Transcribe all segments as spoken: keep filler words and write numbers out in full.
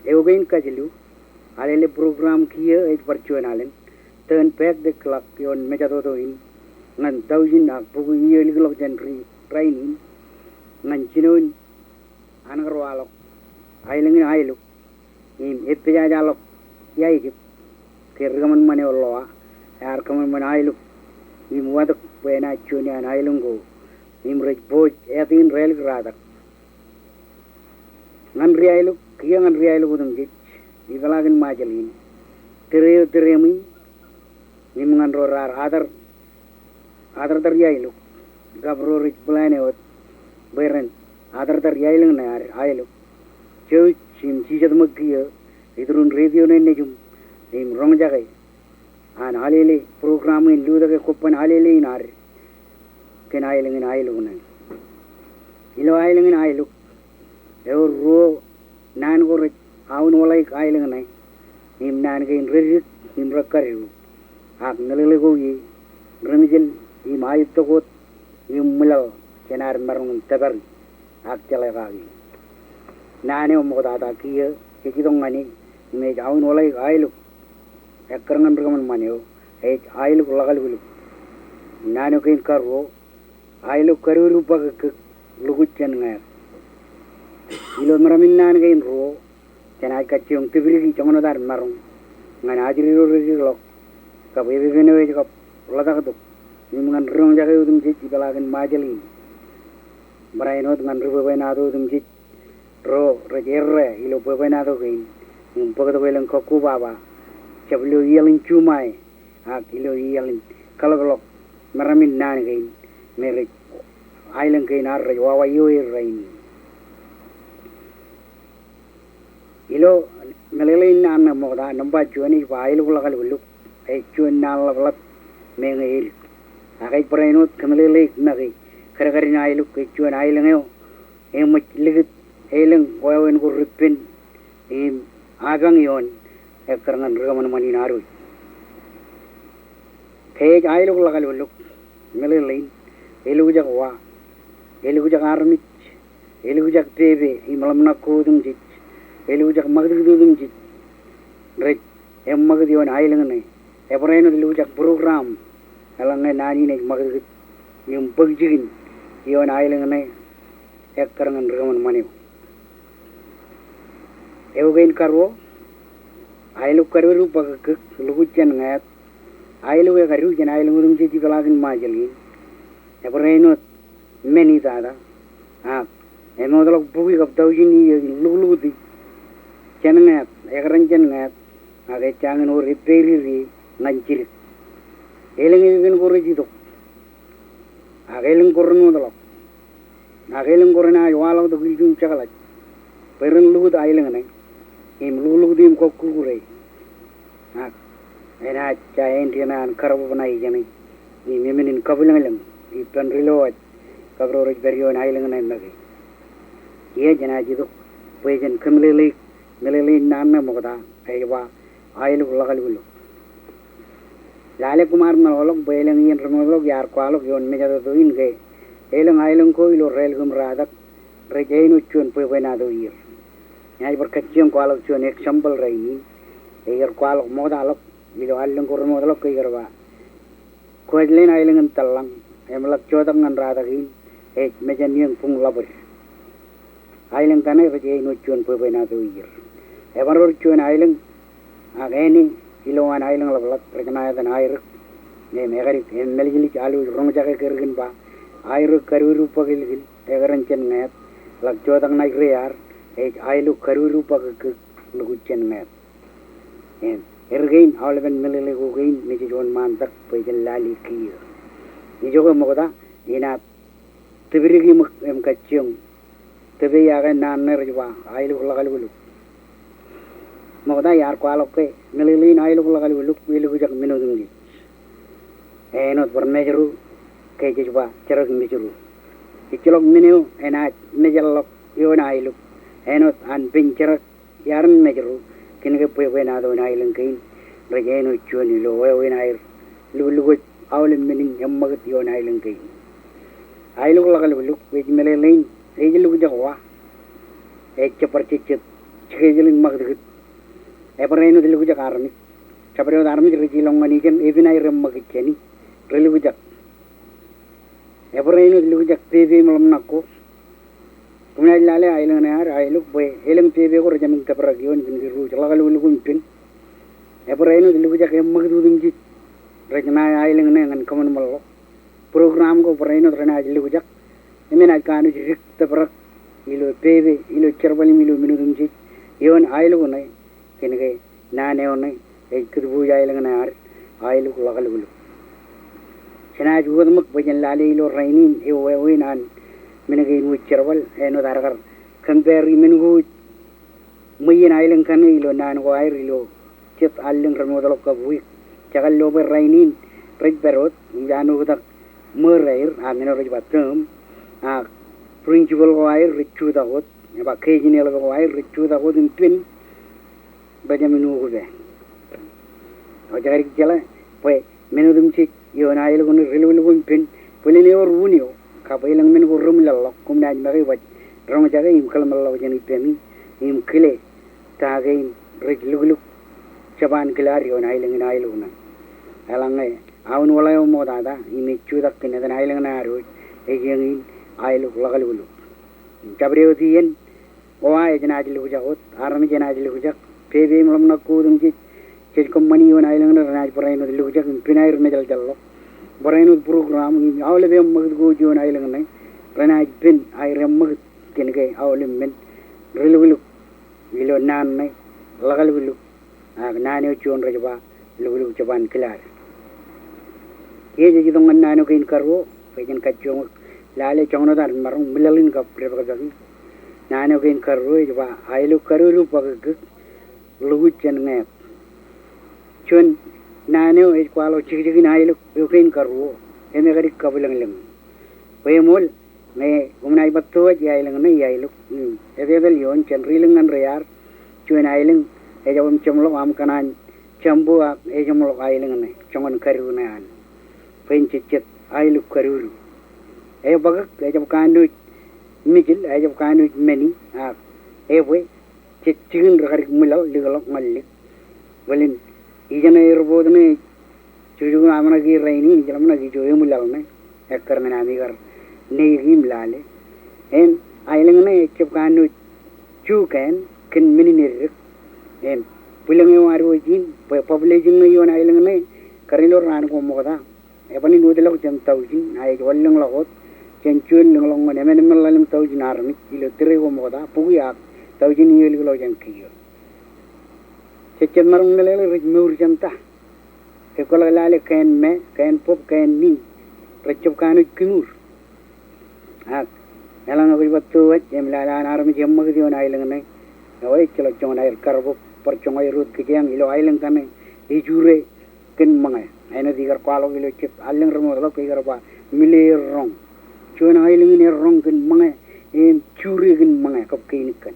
Eo kein kajilu, alele program kiiō ej bar juon alen, tōn bōk de kilọk ioon mejatoto in, ñan tọujin ak bukwi iiō ḷọk jān ri rainin, ñan jinoin an kar waḷọk aelōñ in Aeluk, im eppejaja ḷọk iaikep, ke ri kōṃanṃan eo Ḷoa, ear kōṃanṃan Aeluk, im watōk bwe enaaj juon iaan aelōñ ko, im rej bōk āt in relik ratak. Ñan ri Aeluk, kiiō ñan ri Aeluk otemjej, ipeḷaakin Ṃajeḷ in. Tōre eo tōreṃwi, im ñan ro raar atar, atartar iaeluk. Kab ro rej plan e wōt, bwe ren atartar iaelōñ ṇe ad Aeluk. Jouj, im jijet ṃōk kiiō, iturun radio ṇe nejiṃ, im roñjake an alele program in lutōk e kobban alele in ad kōn aelōñ in Aeluk ṇe. Ilo aelōñ in Aeluk, ewōr ruo naan ko rej aunwōḷaik aelōñ ṇe, im naan kein reddik im rekkadu, ak meḷeḷe ko ie, reṃjel im aettok wōt im ṃwilaḷ jān ad maroñ in tōpari ak jeḷā kaki. Naan eo ṃoktata kiiō jej itok ñan e im ej aunwōḷaik aeluk ekkar ñan ri kōṃanṃan eo, ej Aeluk ḷakalkuluk. Naan eo kein karuo, Aeluk karudu bakōkkōk ḷukkuun jān ñāāt. Ilo meram in naan kein ruo, jenaaj kajjioñ tipdiki joñan wōt ad maroñ ñan ajri ro reddik ḷọk, kab epepen eo ej kab ḷotaktok, im ñan ri roñjake otemjej ipeḷaakin Ṃajeḷ in. Barāinwōt ñan ri bwebwenato otemjej, ro rej errā ilo bwebwenato kein, im bōktok elōñ kakkobaba, jab ilo iaḷ in Juṃae, ak ilo iaḷ in kaḷapḷọk meram in naan kein, me rej aelōñ kein ad rej wawa ioer rainin. Ilo meḷeḷein naan ṇe ṃokta, nōṃba juon ej ba Aeluk ḷakalkuluk, ej juon naan ḷapḷap me ñe edik. Ak ej barāinwōt kōmeḷeḷeik make, kadkadin Aeluk ej juon aelōñ eo eṃōj likūt elōñ wāween ko reppen im apañ ioon ekkar ñan ri kōṃanṃan in ad wōj. Ke ej Aeluk ḷakalkuluk, meḷeḷein, elukjak wa, elukjak armej, elukjak pepe im ḷōmṇak ko otemjej, elukjak ṃakūtkūt otemjej rej eṃṃakūt ioon aelōñ ṇe. Ebarāinwōt elukjak program eḷaññe naan in ej ṃakūtkūt im bōk jikin ioon aelōñ ṇe ekkar ñan ri kōṃanṃan eo. Eo kein karuo, Aeluk karudu bakōkkōk ḷukkuun jān ñāāt. Aeluk ekadu jān aelōñ otemjej ipeḷaakin Ṃajeḷ in. Ebarāinwōt men itata, ak emootḷọk bukwi kab tọujin iiō in luklukti jān ñāāt, ekōrā jān ñāāt, ak ejjañin wōr eppāer ie ñan jidik. Elōñ epepen ko rej itok, ak elōñ ko remootḷọk, ak elōñ ko renaaj waḷọktok ilju im jekḷaj, bwe ren lukūt aelōñ ṇe im luklukti im kọkkure. Ak enaaj ja āindein an karbōb ṇa ijeṇe im emenin kabwilōñlōñ ippān ri lowaj kab ro rej pād ioon aelōñ ṇe make. Kiiō jenaaj itok bwe jen kōmeḷeḷeik meḷeḷein naan ṇe ṃokta, ej ba Aeluk ḷakalkuluk. Lale koṃ ar meḷọkḷọk bwe elōñ iien remootḷọk iar kwaḷọk ioon mejatoto in ke elōñ aelōñ ko ilo rālik im ratak rej āinwōt juon bwebwenato ier. Inaaj bar kajjioñ kwaḷọk juon example rainin. Eier kwaḷọk ṃoktaḷọk ilo allōñ ko remootḷọk ke ikar ba Kuwajleen aelōñ in tōḷḷañ, im ḷak jotak ñan ratak in, ej mejān iien buñ ḷapwōd. Aelōñ kaṇe rej āinwōt juon bwebwenato ier. Ebar wōr juon aelōñ, ak āne ilowaan aelōñ ḷapḷap, rej ṇa etan Aerōk, im ekadik, im mālejlej alwōj roñjake ke ri kōn ba, Aerōk karudu bakilkil, ekōrā jān ñāāt, ḷak jotak ṇaik rear, ej Aeluk karudu bakōkkōk ḷukkuun jān ñāāt. Im, er kein aolepen meḷeḷe ko kein me jej wōnṃaantak bwe jen lale kiiō. Ijoke ṃokta, inaaj tipdiki ṃōk im kajjioñ tōpar eo ke naan ṇe rej ba, Aeluk ḷakalkuluk. Ṃokta iar kwaḷọk ke meḷeḷein Aeluk ḷakalkuluk, elukjak men otemjej. Āinwōt bar mejru, ke jej ba jerọk mejru. Ejjeḷọk men eo enaaj mejaḷḷọk ioon Aeluk. Āinwōt an pen jerọk iar mejru, kōnke bwebwenato in aelōñ kein rej āinwōt juon ilo wāween aer luklukkuun aolep men in eṃṃakūt ioon aelōñ kein. Aeluk ḷakalkuluk, ej meḷeḷein, ej lukjak wa, ejjab bar jejjet schedule in ṃakūtkūt. Ebar āinwōt lukjak armej. Jabdewōt armej rej ilọk ñan ijeṇ, epen aer eṃṃakūt jāni. Rej lukjak. Ebar āinwōt lukjak pepe im ḷōmṇak ko. Koṃ naaj lale aelōñ ṇe ad aelok bwe elōñ pepe ko rej jab men tōprak ioon kōn ke rej ḷọk lukduk im pen. Ebar āinwōt lukjak eṃṃakūt otemjej rej ṇae aelōñ ṇe ñan kōṃanṃanḷọk. Program ko bar āinwōt renaaj lukjak im enaaj kanooj dik tōprak ilo pepe, ilo jerbal im ilo men otemjej ioon aelōñ ṇe kōn ke naan eo ṇe ej kūtbuuj aelōñ ṇe ad aelok ḷọk lukduk. Jenaaj wōtṃōk bwe jen lale ilo rainin eo wāween an men kein wōj jerbal āinwōt ad kar compare men ko wōj ṃweien aelōñ kaṇe ilo naan ko aer ilo jet allōñ remootḷọk kab wiik. Jekar lo bwe rainin rej pād wōt im jaan oktak ṃōr aer, a men eo rej ba term, a principal ko aer rej jutak wōt, eba keijin eḷap ko aer rej jutak wōt im pen rej jab men oktak. Eo jekar jeḷā bwe men otemjej ioon aelōñ ṇe rej lukduk im pen, bōlen ewōr un eo kab elōñ men ko reṃwilaḷḷọk, koṃ naaj make bwe rej roñjake im kōḷmānḷọkjeṇ ippemi im kile ta kein rej lukduk jab an kile ad ioon aelōñ in aelōñ ṇe. Eḷaññe aolepen eo ṃoktata im ej jutak kōn etan aelōñ ṇe ad wōj, ej eñin aelok ḷọk lukduk. Jabdewōt iien, eo aō ej naaj lukjak wōt, armej enaaj lukjak, pepe im ḷōmṇak ko otemjej jej kōṃṃani ioon aelōñ ṇe renaaj bar āinwōt lukjak im pen aer mejaljal ḷọk. Bar āinwōt program im aolep eṃṃakūt ko wōj ioon aelōñ ṇe renaaj pen aer eṃṃakūt kōn ke aolep men rej lukduk ilo naan ṇe ḷọk lukduk. Ak naan eo juon rej ba lukduk jab an kile ad. Kiiō jej itok ñan naan eo kein karuo, bwe jen kajjioñ lale joñan wōt ad maroñ ṃwilaḷ in kab depakpaki. Naan eo kein karuo ej ba aelok karuo ri bakūkkūk, ḷukkuun jān ñāāt. Juon naan eo ej kwaḷọk jekjekin aelok eo kein karuo, im ekadik kabwilōñlōñ. Bwe eṃool, ñe koṃ naaj ba to waj i aelōñ ṇe i aelok, mm, etetal ioon jān ri lōñ ñan ri ad, juon aelōñ ejjab im jeṃḷọk aṃ kōṇaan jambo ak ejeṃḷọk aelōñ ṇe joñan kadu ṇe an. Bwe en jejjet aelok kadudu. Ebakūk, ejjab kanooj mijil, ejjab kanooj meni, ak ebwe jej jikin rekadik ṃwilaḷ likḷọk ñan lik. Bōlen ijeṇe airport ṇe, jukjuk im aṃ naaj ke rainin, ijeṇ aṃ naaj ke ijo eṃwilaḷ ṇe, ekkar men ami kar neiki im lale. Im aelōñ ṇe ejjab kanooj juon kōn men in eddek. Im bwilōñ eo ad wōj in, bwe population ṇe ioon aelōñ ṇe kar ilo raan ko ṃokta eban in wōtlọk jān taujin, a ej wanlōñḷọk wōt jān juon lōñḷọk ñan emān im ḷalem taujin armej ilo tōre ko ṃokta, bukwi ak taujin eolikḷọk jān kiiō. Jejjet maroñ meḷeḷe rej mour jān ta. Ekwōḷak lale kāān me, kāān bōb, kāān niñ, rej jab kanooj kimuur. Ak eḷaññe kwōj ba to waj, im lale an armej eṃṃakūt ioon aelōñ ṇe, eo ejjeḷọk joñan aer kar bōb, bar joñan aer wōt kijeañ ilo aelōñ kaṇe ejure kōn ṃōñā. Āinwōt ikar kwaḷọk ilo jet allōñ remootḷọk ke ikar ba mile erroñ. Juon aelōñ in erroñ kōn ṃōñā im jure kōn ṃōñā kab keinikkān.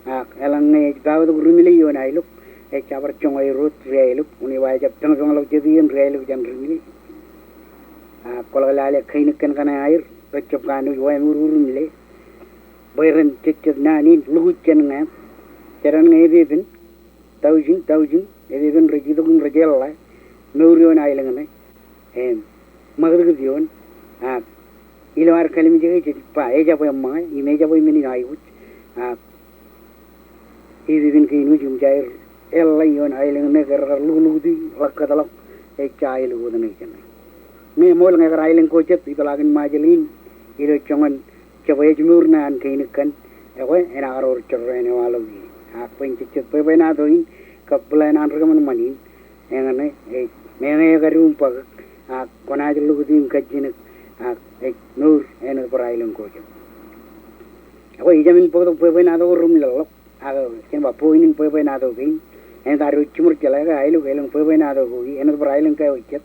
Ak eḷaññe ej ba wōt ri mile ioon aelok, ejjab bar joñan aer wōt ri aelok, unin ba ejjab peñpeñḷọk jet iien ri aelok jān ri mile. Ak kwōḷak lale keinikkān kaṇe aer, rej jab kanooj wāween ri mile. Bwe ren jejjet naan in ḷukkuun jān ñāāt, jeran ñe epepen taujin, taujin, epepen rej itok im rej eḷḷā mour ioon aelōñ ṇe. Im ṃakūtkūt ioon, ak ilo ad kalimjeke jej ba ejabwe ṃōñā, im ejabwe men in aikuj, ak epepen kein wōj im jaar eḷḷā ioon aelōñ ṇe ke rekar luklukti ḷọk kōtḷọk, ejja aelok wōt ṇe ijeṇe. Ñe eṃool ñe kar aelōñ ko jet ipeḷaakin Ṃajeḷ in, ilo joñan jab ej mour ṇe an keinikkān, ekwe enaaj kar wōr jorrāān eo aḷap ie. Ak bwe en jejjet bwebwenato in kab plan an ri kōṃanṃan in, eñṇe ej meñe ekadu im bakūk, ak kwōnaaj lukkuun kajjinōk, ak ej mour āinwōt bar aelōñ ko jet. Ekwe ij jāmin bōktok bwebwenato ko reṃwilaḷḷọk, ak jen ba point in bwebwenato kein, āinwōt ad wōj jiṃor jeḷā ke aelok elōñ bwebwenato ko ie, āinwōt bar aelōñ ko jet.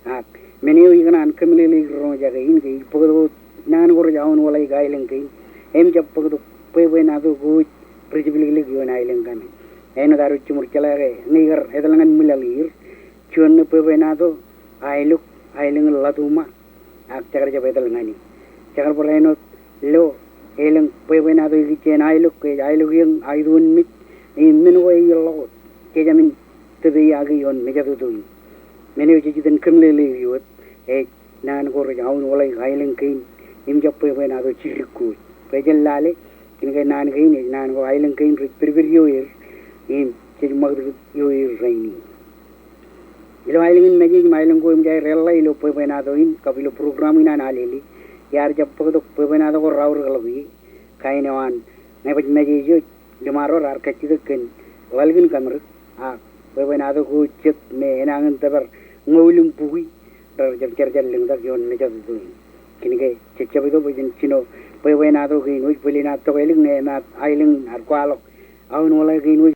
Ak men eo ikōṇaan kōmeḷeḷeik ri roñjake in ke ij bōktok naan ko rej aonwōḷaik aelōñ kein, im jab bōktok bwebwenato ko rej jepḷikḷik ioon aelōñ kaṇe. Āinwōt ad wōj jiṃor jeḷā ke ñe ikar etal ñan ṃwilaḷ er, juon ṇe bwebwenato aelok, aelōñ in Ḷatuma, ak jekar jab etal ñan e. Jekar bar āinwōt lo elōñ bwebwenato ikijjien aelok, ke ej aelok eoon Aituunmej, im men ko ej ilọk wōt, jej jāmin tōpeyaaki ioon mejatoto in. Men eo jej itōn kōmeḷeḷe eok wōt, ej naan ko rej aunwōḷāik aelōñ kein, im jab bwebwenato jidik ko wōj. Bwe jen lale, kōnke naan kein ej naan ko aelōñ kein rej pedped ioer, im jej ṃakūtkūt ioer rainin. Ilo aelōñ in Mājej im aelōñ ko im jaar eḷḷā ilo bwebwenato in, kab ilo program in an Alele, iar jab bōktok bwebwenato ko raorōkḷọk ie, kain eo an ñe baj Mājej eo, liṃaro raar kajjitōk kōn ḷalkin kōmrik, ak bwebwenato ko jet me enañin tōpar ñoul im bukwi, rej jab jerjar lōñtak ioon mejatoto in. Kōnke jej jab itok bwe jen jino bwebwenato kein wōj, bōlen aō tokālik ñe emaat aelōñ in ar kwaḷọk aunwōḷāik kein wōj